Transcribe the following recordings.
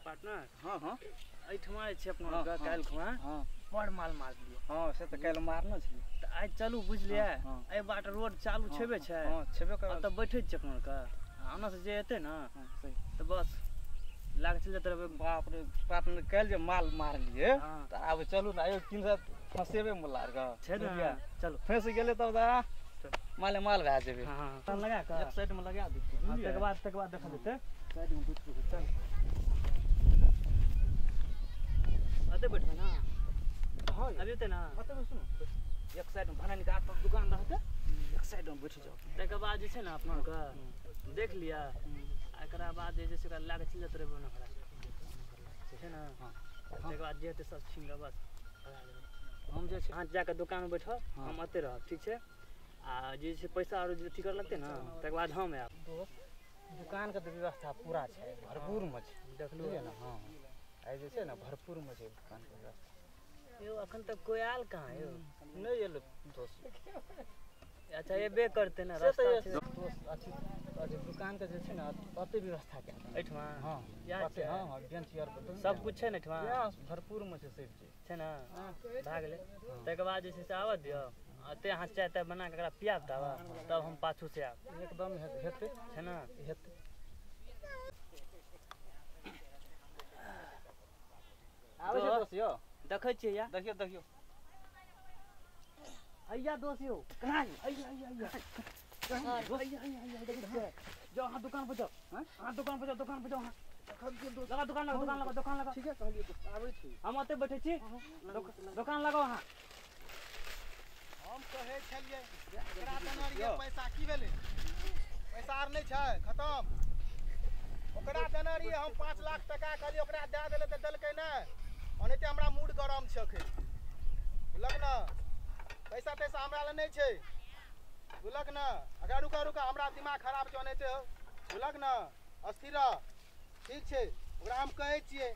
Partner. हां हां एहिठमा जे छै अपना के काल्हि खुआ हां बड़ माल मारलियै। हां से तऽ काल्हि मारने छलियै। तऽ आइ चलू बुझलियै, एहि बाट रोड चालू छेबे छै। हां छेबे करल। ओतऽ बैठै छियै अपना के, आ ओना से जे एतै ने सही तऽ बस लाग चलि जेतै रहबै। बाप रे पार्टनर काल्हि जे माल मारलियै तऽ आब चलू ने आइयो किन फँसेबै मुल्ला आरके छै ने। चलू फँसि गेलै तब तऽ माले माल भए जेबै। हां लगा कऽ एक साइड में लगा देतै, बुझलियै? तकर बाद देखल जेतै। साइड में बैठ के चल अते बैठबै ना। हां अभी एतै ना, अते बैसू ने एक साइड में, भने निकाल तब दुकान रहतै, एक साइड में बैठ जाओ। तकर बाद जे छै ने अपना के देख लिअ, एकरा बाद जे छै ओकरा लए कऽ चलि जेतै रहबै ओना छै ने। हां तकर बाद जे हेतै सब छीन कऽ बस भगा देबै। हम जे छै अहाँ जाकऽ दोकानमे बैठब, हम एतै रहब, ठीक छै? आ जे छै पैसा आर जे अथी करऽ लगतै ने तकर बाद हम आयब। दोस्त दुकान के तऽ व्यवस्था पूरा छै, भरपूर में छै, देखलहुँ ने। हां आइ जे छै ने भरपूर में छै दुकान के व्यवस्था। यौ अखन तक कोइ आयल कहाँ यौ? नहि एलै दोस्त। अच्छा एबे करतै ने, रास्ता छै दोस्त। अथी अथी दुकान के जे छै ने ओते व्यवस्था कए देने एहिठमा। हां इएह हां हां बेंच आर पर सब कुछ छै ने एहिठमा, भरपूर में छै सब चीज छै ने। भए गेलै। तकर बाद जे छै से आबऽ दियौ, एते अहाँ चाय ताय बना कऽ एकरा पियाब तब हम पाछू से आयब। एकदम हेतै छै ने, हेतै। आबै छै दोस्त यौ, देखै छियै या देखियौ देखियौ। अइया दोस्त यौ, कहाँ अइया अइया अइया अइया अइया अइया देखै छियै। जाउ अहाँ दुकान पर जाउ, अहाँ दुकान पर जाउ, दुकान पर जाउ अहाँ। लगा दुकान लगा, दुकान लगा, दुकान लगा। ठीक है कहलियै दोस्त, आबै छी हम, ओतै बैठै छी, दुकान लगाउ अहाँ। हम कहै छलियै एकरा देने रहियै पैसा, की भेलै? पैसा आर नहि छै, खतम। ओकरा देने रहियै हम 5 लाख टका, कहलियै ओकरा दए देलै तऽ देलकै नहि। ओनाहिते हमरा मूड गरम छै अखन, बुझलक ने? पैसा तैसा हमरा लग नहि छै, बुझलक ने? अच्छा रुका रुका, हमरा दिमाग खराब छै ओनाहिते, बुझलक ने? अस्थिर रह, ठीक छै? ओकरा हम कहै छियै,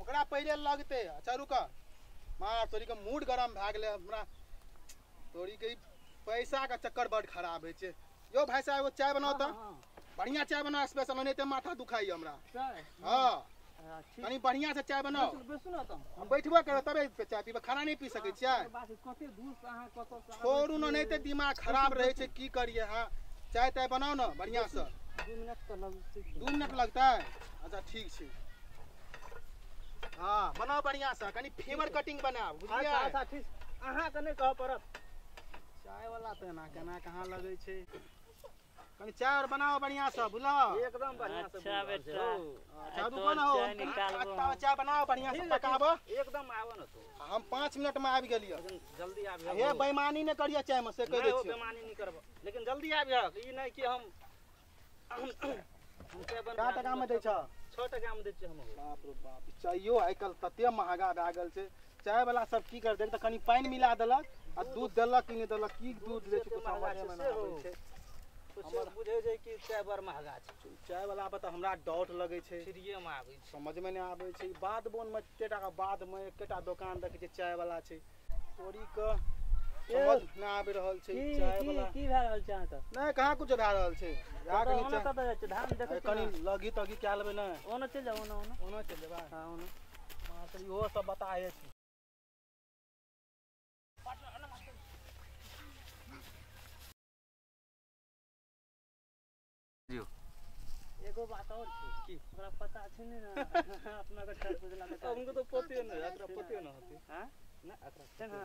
ओकरा पहिले लगतै। अच्छा रुका, मार तोरीके मूड गरम भए गेलै हमरा। तोरीके पैसाके चक्कर बड खराब होइ छै। यौ भाइ साहब, एगो चाय बनाउ तऽ, बढ़िआँ चाय बनाउ, स्पेशल, ओनाहिते माथा दुखाइए हमरा। हँ कनि बढ़िआँ से चाय बनाउ। हम बैठबो करब तबे चाय पीबै, खाना नहि पी सकै छियै। छोड़ू ने, ओनाहिते दिमाग खराब रहै छै, की करियै। हँ चाय ताय बनाउ ने बढ़िआँ से। 2 मिनट तऽ लगतै। 2 मिनट लगतै? अच्छा ठीक छै। हँ बनाउ बढ़िआँ से, कनि फेवर कटिंग बनाउ, बुझलियै? अच्छा ठीक, अहाँके नहि कहऽ पड़त। चाय वाला तऽ एना केना कहाँ लगै छै। कनि चाय आर बनाओ बढ़िआँ से, बुझलहो? एकदम बढ़िआँ से। अच्छा बेटा, अच्छा रुको ने हो, चाय बनाओ बढ़िआँ से, पकाबो एकदम। आबो ने तू, हम 5 मिनट में आबि गेलियै। जल्दी आबि। हे बेईमानी नहि करियै चाय में, से कहि दै छियौ। बेईमानी नहि करबो, लेकिन जल्दी आबिहक। ई नहि कि हम कै टका में दै छह? 6 टका में दै छियै हम। बाप रे बाप, चाइयो आइ काल्हि तते महगा भए गेल छै। चाय वाला सब की करतै, तऽ कनि पानि मिला देलक आ दूध देलक कि नहि देलक, की दूध दै छै कुछ समझे में नहि आबै छै। बुझै छै कि चाय बड़ महगा छै। चाय वाला पर तऽ हमरा डाउट लगै छै, फ्रीए में आबै छै, समझ में नहि आबै छै। बाद बोन में एतेटा के बाद में एकेटा दोकान देखै छै चाय वाला छै, तोरी के समझ नहि आबि रहल छै। चाय वाला की भए रहल छै अहाँके? नहि कहाँ कुछ भए रहल छै। ओना कतऽ जाइ छै? धान देखै कनि लगी तगी कए लेबै ने, ओना चलि जाउ, ओना ओना ओना चलि जेबै। हँ ओना। मात्र इहो सब बताहे छै। एगो बात और छै की? ओकरा पता छै ने अपना के ठक बुझला के, हमको तो पते नहि, एकरा पते न होतै। हां ना एकरा छै ना।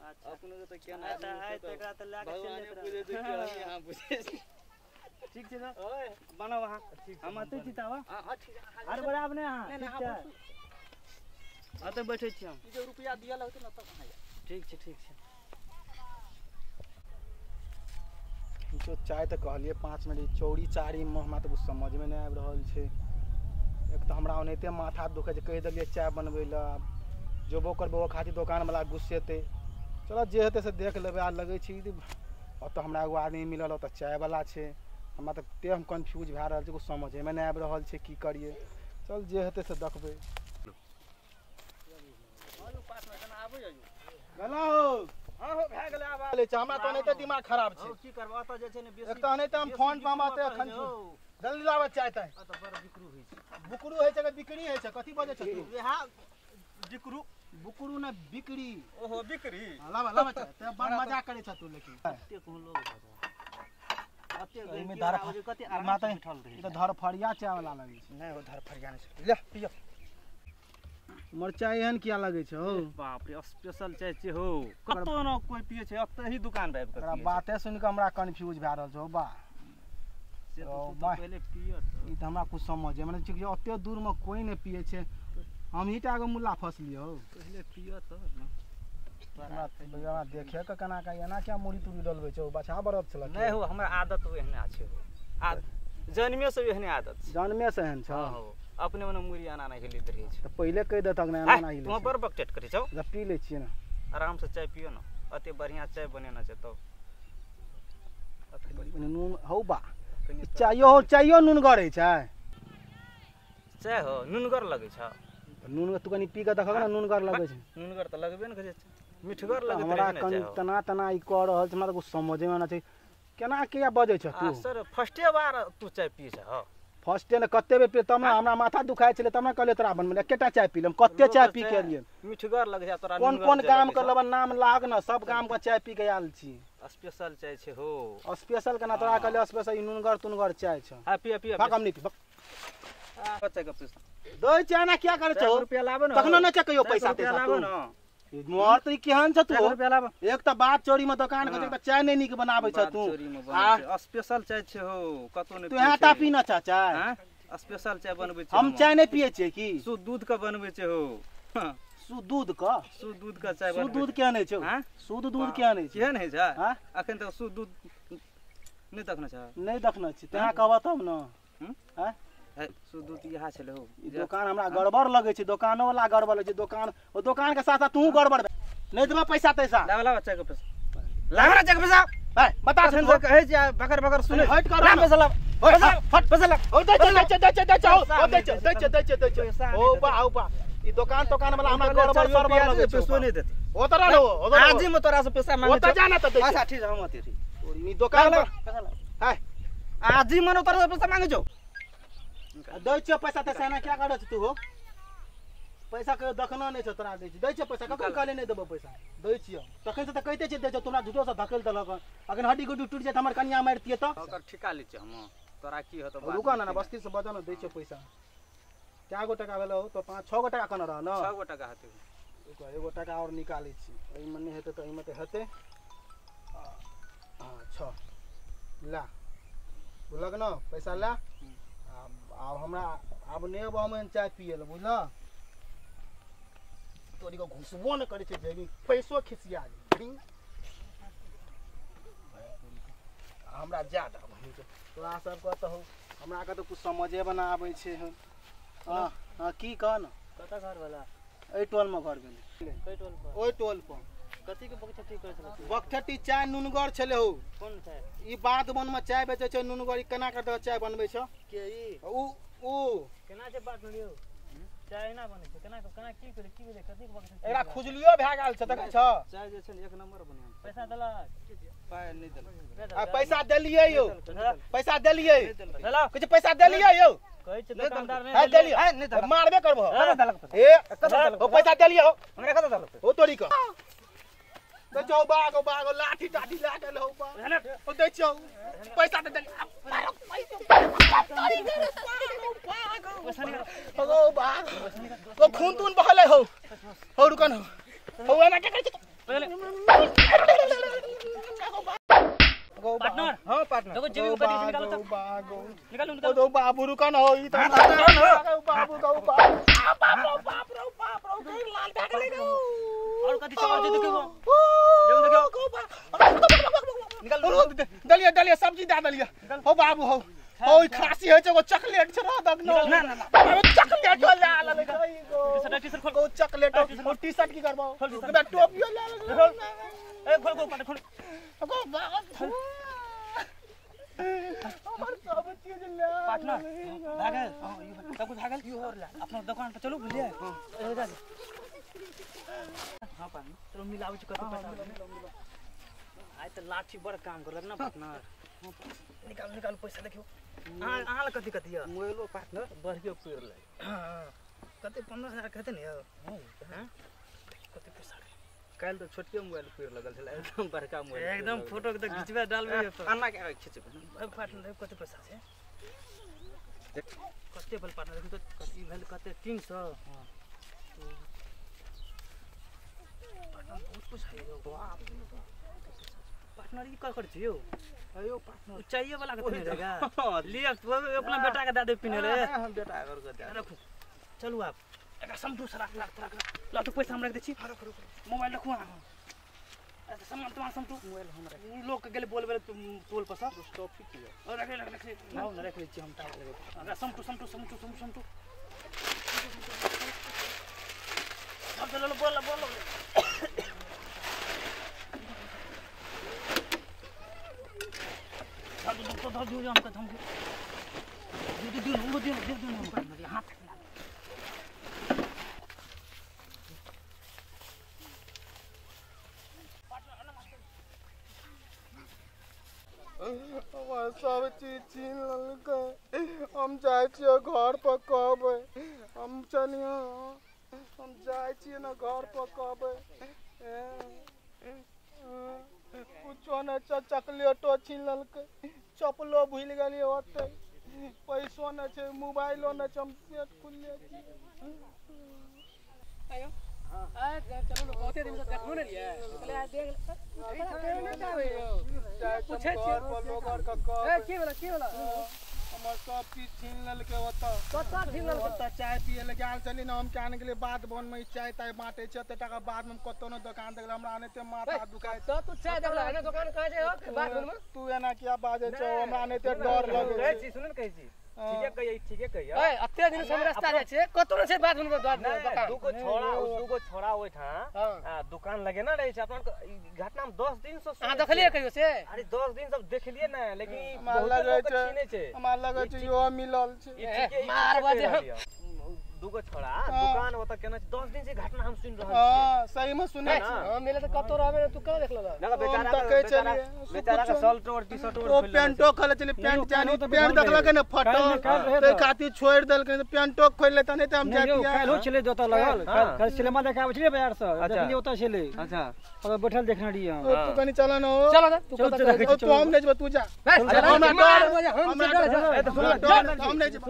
अच्छा अपनो के तऽ केना आइ तऽ एकरा तऽ लए के चलि जेतै, बुझै छै कि हम यहाँ बुझै छी। ठीक छै तऽ ओए बनाउ अहाँ, हम अतै छी तब। हां हां ठीक छै, अरे बराबर नहि अहाँ, ठीक छै अतै बैठै छी हम। ई जे रुपया दिअ लगतै ने तब अहाँ। ठीक छै ठीक छै। जो चाय तऽ कहलियै 5 मिनट, चौरी चारी में हमरा तऽ कुछ समझमे नहि आबि रहल छै। एक तऽ हमरा ओनाहिते माथा दुखै छै, कहि देलियै चाय बनबै लए, आब जेबो करबै ओहि खातिर दोकानवला गुस्सेतै। चलऽ जे हेतै से देख लेबै। आ लगै छै ओतऽ हमरा एगो आदमी मिलल, ओतऽ चायवला छै। हमरा तऽ एते हम कन्फ्यूज भए रहल छै, कुछ समझेमे नहि आबि रहल छै की करियै। चल जे हेतै से देखबै। गेलहुँ हां हो भए गेलै। आब हमरा तऽ ओनाहिते दिमाग खराब छै, की करबै? ओतऽ जे छै ने एक तऽ ओनाहिते हम फोन पर हम एते अखन जल्दी लाबऽ चाय ताय। तऽ बड़ बिकरू होइ छै। बुकरू होइ छै कि बिक्री होइ छै? कथी बजै छ तू? इएह बिकरू। बुकरू ने बिक्री। ओहो बिक्री। लाबऽ लाबऽ चाय। ते बड़ मजा करै छ तू लेकिन। कते कहूँ लोग भऽ जाय। कते एहिमे गैर आबै छै, कते आराम से बैठल रहै ई तऽ धरफड़िया चाय वाला लगै छै। नहि हो, धरफड़िया नहि छै। ले पियो। मरचाइ एहन किया लगै छै हौ? बाप रे, स्पेशल चाय छै हौ। कतौ न कोइ पियै छै, एतऽ ही दुकान पर आबि कऽ तोरा पियै छै। बाते सुनि कऽ हमरा कन्फ्यूज भए रहल छौ बा। से तऽ ओ तू तऽ बाह। पहिले पियत। ई तऽ हमरा कुछ समझ मने छै कि ओते दूर मे कोइ नहि पियै छै, हमही टा एगो मुल्ला फसलियै हौ। पहिले पियत ने। हमरा हमरा देखे के केना के एना किया मुड़ी तुड़ी डलबै छौ? बछा बरद छलक? नहि हो, हमरा आदत एहने छै हो। जन्मे से एहने आदत छै। जन्मे से एहन छौ? हँ हो, अपने मने मुड़ी एना नहि हिलैत रहै छै। तऽ पहिले कहि देतक ने एना एना हिलै तू छै। बड़ बकटेट करै छौ। जब पी लै छियै ने। आराम से चाय पियो ने, अते बढ़िया चाय बनेना छै तब। कनि नून हौ बा। चायो हौ, चायो नूनगर होइ छै? चाय हो नूनगर लगै छ। तऽ नून तू कनि पी कऽ देखहक ने, नूनगर लगै छै। नूनगर तऽ लगबे ने करै छै, मिठगर लगैत हमरा रहै ने कनि चाय हो। तना तना ई कऽ रहल छै, हमरा तऽ कुछ समझेमे नहि छै केना किया बजै छ आ तू। सर फर्स्टे बार तू चाय पियै छ हो? फर्स्टे ने कते बेर पियै तब ने हमरा माथा दुखाइ छलै तब ने कहलियै तोरा बनबै लए। एकेटा चाय पी लेम, कते चाय पी के एलियै। मिठगर लगै छै तोरा। कोन नूनगर कोन चाय गाम लगै के छौ। लबन नाम लाग ने, सब गाम के चाय पी के आयल छी। स्पेशल चाय छै हो। स्पेशल केना तोरा कहलियै स्पेशल? ई नुनगर तुनगर चाय छ। हाँ पिय पिय। भाग, हम नहि पीब। चाय के पैसा दै छै एना किया करै छौ? रुपया लाबे ने। तखनो नहि चकैयो पैसा रुपया तैसा लाबे तू। ने। मोहर तऽ ई केहन छ तू? रुपया लाबे। एक तऽ बात चोरी में दुकान के, एक तऽ चाय नहि नीक बनाबै छ तू। आ स्पेशल चाय छै हो, कतौ नहि तू यहाँ टा पीना छ चाय? हां, स्पेशल चाय बनबै छै। हम चाय नहि पियै छियै की? शुद्ध दूध के बनबै छै हो। शुद्ध दूध के? शुद्ध दूध के चाय। शुद्ध दूध के आनै छौ? हां, शुद्ध दूध के आनै छै? केहन होइ छै? हां, अखन तक शुद्ध दूध नहि देखने छ? नहि देखने छी, तेना कहबह तब ने। हां, शुद्ध दूध इएह छलै हो। ई दुकान हमरा गड़बड़ लगै छै, दोकानो वाला गड़बड़ लगै छै। दोकान ओ दोकान के साथ साथ तू गड़बड़। नहि देबह पैसा तैसा? लाबे लाबे चाय के पैसा, लाबे ना चाय के पैसा। है बता अखन से कहै छै बकर बकर सुनै। हट कर ला पैसा ला, पैसा फट पैसा ला। ओ दै छै दै छै दै छै दै छै ओ दै छै दै छै दै छै दै छै ओ बा ओ बा। ई दोकान तोकान वाला हमरा गड़बड़ सरबड़ लगै छै। पैसो नहि देतै। ओ तोरा लो, ओ तोरा आज में तोरा से पैसा मांगे। ओ त जाना त दै छै। अच्छा ठीक छै, हम अथी ठीक। ई दोकान पर पैसा ला। है आज मने तोरा से पैसा मांगे छौ। दै छै पैसा तैसा एना किया करै छ तू हो? पैसा कहियो देखना नहि छौ तोरा। दै छै दै छै पैसा, कखन कहले नहि देबौ पैसा? दै छियौ तखन से तऽ कहिते छियै दै छौ। तोरा झूठो से धकेल देलक। अखन हड्डी गुड्डी टूटि जायत हमर कनिया मारितियै तऽ ओकर ठिका लै छियै हम, तोरा की होतौ? रुकऽ ने, बस्ती से बजऽ ने। दै छियौ पैसा। कए गो टका भेलौ? तऽ 5 6 गो टका कने रह ने। 6 गो टका हेतै। रुकऽ, एगो टका आओर निकालै छी। एहिमे नहि हेतै तऽ एहिमे तऽ हेतै। हँ 6 ला, बुझलक ने? पैसा ला। आब हमरा आब नहि अबऽ हम एहन चाय पियै लए, बुझलऽ? तोरी के घुसबो नहि करै छै, जेबी पैसो खिसिया गेल हमरा। जा दऽ तोरा सबके तऽ हौ, हमरा के तऽ कुछ समझे बना आबै छै। हँ हँ, की कह ने। कतऽ घर वाला? एहि टोलमे घर भेलै। कै टोल पर? ओहि टोल पर। कथी के बकचटी करै छलै? बकठटी चाय नुनगर छलै हौ। कोन चाय? ई बाध वन में चाय बेचै छै नुनगर। ई केना कऽ चाय बनबै छै? के ई? उ उ केना छै बात लियौ? चाय एना बनै छै? केना केना की करै की भेलै? कथी के बकचटी? एकरा खुजलियो भए गेल छै, देखै छ? चाय जे छै ने एक नंबर बनेने छै। पैसा देलक? पाइ नहि देलक। आ पैसा देलियै यौ, पैसा देलियै। देलक? कहै छै पैसा देलियै यौ। कहै छै दुकानदार है नहि देलियै। है नहि देलक। मारबे करबो। कतऽ देलक पैसा? ए कतऽ देलक? ओ पैसा देलियै हौ। हमरा कतऽ देलक? ओ तोरी के दै छौ बाग बाग लाठी टाठी लए गेल हौ बा। ओ दै छौ पैसा तऽ देलियै। ओ बाग ओ खून तून बहलै हौ। हौ रुकन हौ, हौ एना के करै छै? पार्टनर। हां पार्टनर। देखो जेबी में कथी छै, निकालो तऽ। निकालू निकालू। ओ बाबू रुकन हौ, ई तऽ बाबू गौ बाप बाप रो बाप रो बाप रो लाल भए गेलै रौ। और कथी छै? और जे देखियौ, जेबी देखियौ। निकाल दलिया दलिया सब्जी दए दलिया हौ बाबू हौ। हौ ई खांसी होइ छै, एगो चॉकलेट छै रह दग न। ना ना ना, चॉकलेट लए लेलै। टी शर्ट खोल। गो चॉकलेट ओ टी शर्ट की करबो? टोपियो लए लेलै। ए खोल खोल खोल। गो बाबू हमर सब चीज ले। पार्टनर भागल, सब कुछ भागल। अपना दुकान पर चलू, बुझलियै? हां पार्टनर चलू, मिलाबै छी कते पैसा। आइ तऽ लाठी बड़ काम करलक ना पार्टनर। निकालू निकालू पैसा देखियो अहाँ लग कथी कथी यऽ मोबाइलो पार्टनर बढ़ियो पड़ि लै हाँ कते 15,000 कहते ने यौ हाँ कते पैसा काल्हि तऽ छोटके मोबाइल पड़ि लगल छलै एकदम बड़का मोबाइल एकदम फोटो के तऽ घिचबे डालबे अन्ना के खिचबै पार्टनर कते पैसा छै कते भेल पार्टनर देखियौ तऽ कथी भेल कते 300 पार्टनर बहुत पैसा यौ बाप पार्टनर ई का करै छी यौ अयो पार्टनर चाहिए वाला के रहेगा लिअ अपना बेटा के दे दे पिन्हे ले हम बेटा और के दे रखू चलू आप एकरा समटू सराख लाख तराख ला तो पैसा हम रख दै छी मोबाइल रखू अहाँ अच्छा सामान तमान समटू मोबाइल हम रख लोग के गेलै बोलबै टोल पर सब टॉफी की और रख रख रख हम रख लै छी हम तार लेबै एकरा समटू समटू समटू समटू समटू सब चलो बोल बोल तो धर दियो हमका हम दियो दियो हमको दियो दियो दियो हमको हाथ हमर सब चीज छीन लेलकै हम जाइ छियै घर पर कहबै हम चलियै हम जाइ छियै ने घर पर कहबै कुछो नहि छै चॉकलेटो छीन लेलकै चप्पलो भूलि गेलियै ओतै पैसो नहि छै मोबाइलो नहि छै हम सेट खुलले छियै आयो चलो ना बहुते दिन से देखलो नहीं रहिए चले आ देख पूछे छियै लोग आर के कहबै ए की भेला हमर सब चीज छीन लेलकै ओतऽ कतऽ छीन लेलकै ओतऽ चाय पियै लए गेल छली ने हम क्या गेलियै बात बन में चाय ताय बाँटै छै ओते टाका बाद में कतौ ने दोकान देखले हमरा एनाहिते माथा दुखाइ तऽ तू चाय देखला एना दोकान कहाँ छै हो बात बन में तू एना किया बाजै छौ हमरा एनाहिते डर लगै कहै छी सुन ने कहै छी ठीके कहियै ठीके कहियै ए अते दिन से हम रास्ता जाइ छियै कतौ ने छै बात बन में दोकान दूगो छोड़ा ओइठां दुकान लगे ना रहै छै अपना घटना में 10 दिन से अहाँ देखलियै कहियो से अरे 10 दिन सब देखलियै ने लेकिन हमरा लगै छै हमरा लगै छै इहो मिलल छै मार बजे हम दूगो छोड़ा दुकान ओतऽ केना छै 10 दिन से घटना हम सुनि रहल छियै हां सही में सुनै छी हम मिले तऽ कतौ रहबे ने तू केना देखल ना बेचारा बेचारा के शर्ट और टी-शर्ट और ओ पेंटो खोले छलै पेंट जानी पेंट देखलकै ने फटल तै खातिर छोड़ि देलकै पेंटो खोलि लेतै नहि तऽ हम जातियै काल्हि छलै जोता लगल काल्हि सिनेमा देखे आबै छलियै बाजार से देखलियै ओतऽ छलै अच्छा ओतऽ बैठल देखने रहियै हम तू कनी चल न हो चल न तू कतऽ तू हम नहि जेबै तू जा हमरा डर हम नहि जेबै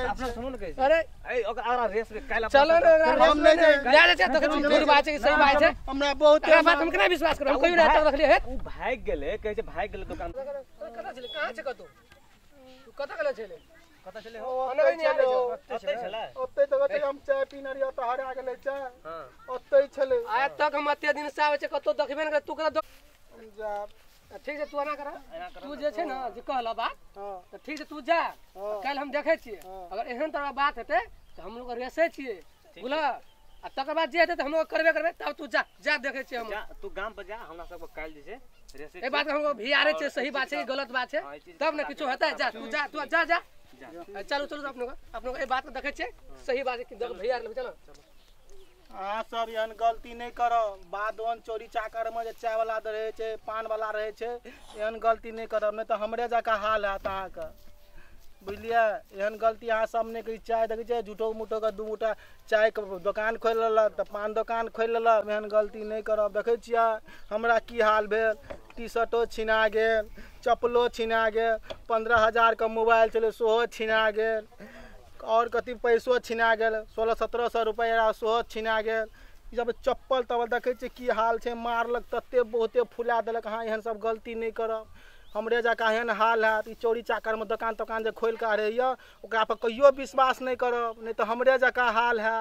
अपना सुनू ने कहै अरे ए ओकरा रेस में काल्हि चलो ने हम नहि जाय ले जा छै तखन दूर बात छै सही बात छै हमरा बहुत बात हम केना विश्वास करब हम कहियो रात तक देखलियै उ भाग गेलै कहै छै भाग गेलै दुकान कतऽ छलै कहाँ छै कतौ तू कतऽ गेलै छलै कतऽ छलै हो ओतै छलै ओतै छलै ओतै तऽ कहै हम चाय पीने रहियै तऽ हरा गेलै चाय हां ओतै छलै आइ तक हम एते दिन से आबै छै कतौ देखबे नहि तू कतऽ जा ठीक छै तू एना कर तू जे छै ने जे कहला बात तऽ ठीक छै तू जा काल्हि हम देखै छियै अगर एहन तरह बात हेतै तऽ हम लोग रेसै छियै बुझल आ तकर बाद जे हेतै तऽ हम लोग करबे करबै तब तू जा जा देखै छियै हम तू गाम पर जा हमरा सब काल्हि जे छै रेसै एहि बात हम भियारे छै सही बात छै कि गलत बात छै तब ने किछो हेतै जा तू जा तू जा जा चलू चलू अपनो एहि बात के देखै छियै सही बात छै भैया चलो अहाँ सब एहन गलती नहि करब बाद ओहन चोरी चाकरमे जे चायवला रहै छै पानवला रहै छै एहन गलती नहि करब नहि तऽ हमरे जकाँ हाल हैत अहाँके बुझलियै एहन गलती अहाँ सब नहि करी चाय देखै छियै झूठो मूठोके 2 गोटा चायके दोकान खोलि लेलक तऽ पान दोकान खोलि लेलक एहन गलती नहि करब देखै छियै हमरा की हाल भेल टी शर्टो छिना गेल चप्पलो छिना गेल 15,000 के मोबाइल छलै सेहो छिना गेल और कथी पैसो छिना गेल 1600-1700 रुपैआ सेहो छिना गेल ई सब चप्पल तप्पल देखै छियै की हाल छै मारलक तते बहुते फुला देलक अहाँ एहन सब गलती नहि करब हमरे जकाँ एहन हाल हैत ई चोरी चाकरमे दोकान तोकान जे खोलि कऽ रहैए ओकरा पर कहियो विश्वास नहि करब नहि तऽ हमरे जकाँ हाल हैत।